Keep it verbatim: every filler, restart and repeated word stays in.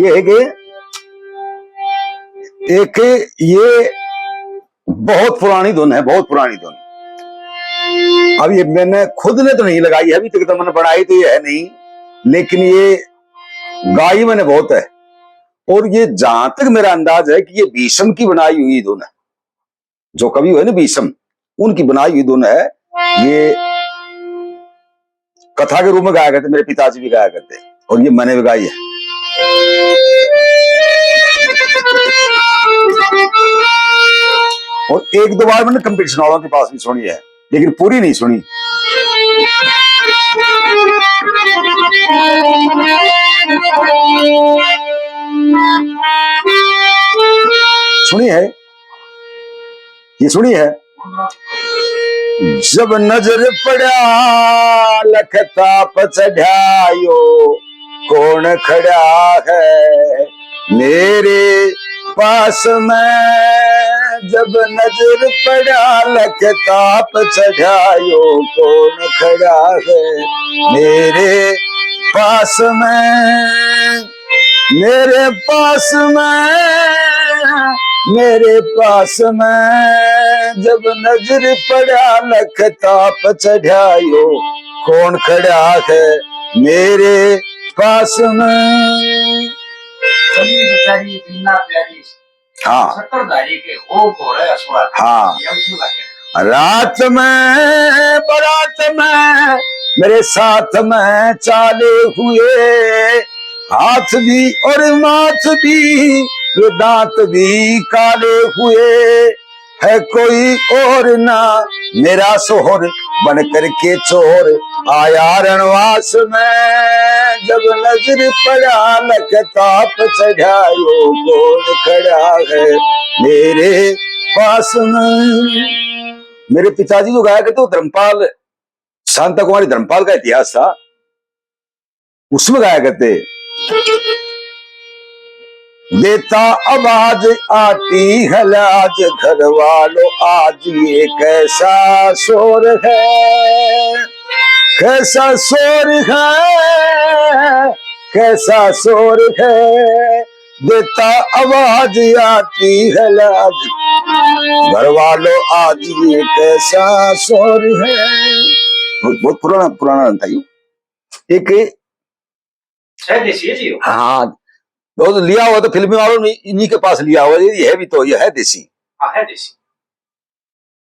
ये है कि एक ये बहुत पुरानी धुन है, बहुत पुरानी धुन। अब ये मैंने खुद ने तो नहीं लगाई है, अभी तक तो मैंने बनाई तो ये है नहीं, लेकिन ये गाई मैंने बहुत है। और ये जहां तक मेरा अंदाज है कि ये भीष्म की बनाई हुई धुन है, जो कवि हुए ना भीष्म, उनकी बनाई हुई धुन है। ये कथा के रूप में गाया करते, मेरे पिताजी भी गाया करते, और ये मैंने भी गाई है। और एक दो बार मैंने कंपटीशन वालों के पास भी सुनी है, लेकिन पूरी नहीं सुनी। सुनी है, ये सुनी है। जब नजर पड़ा लखता प चढ़ायो, कौन खड़ा है मेरे पास में? जब नजर पड़ा लखता प चढ़ायो, कौन खड़ा है मेरे पास में? मेरे पास में, मेरे पास में, जब नजर पड़ा लखता प चढ़ायो, कौन खड़ा है मेरे पास में? कली बेचारी बिना प्यारी, हाँ। सत्तर धारी के हो घोड़े असवार। हाँ। ये उठू लगे। रात में, बारात में, मेरे साथ में चाले हुए, हाथ भी और माथ भी, ये दांत भी काले हुए। है कोई और ना मेरा शोहर, बन करके चोर आया रणवास में। जब नजर पड़ा लखता प चढ़ायो, कौन खड़ा है मेरे पास में? मेरे पिताजी जो गाया करते, वो धर्मपाल, शांता कुमारी धर्मपाल का इतिहास था, उसमें गाया करते, देता आवाज आती है लाज, घर वालों आज ये कैसा शोर है, कैसा शोर है, कैसा शोर है, देता आवाज आती है लाज, घर वालों आज ये कैसा शोर है। बहुत, बहुत पुराना, पुराना था ये। एक है देसी है जी वो। हाँ, वो तो लिया हुआ तो फिल्मी वालों ने इन्हीं के पास लिया हुआ, ये है भी तो, ये है देसी। हाँ, है देसी।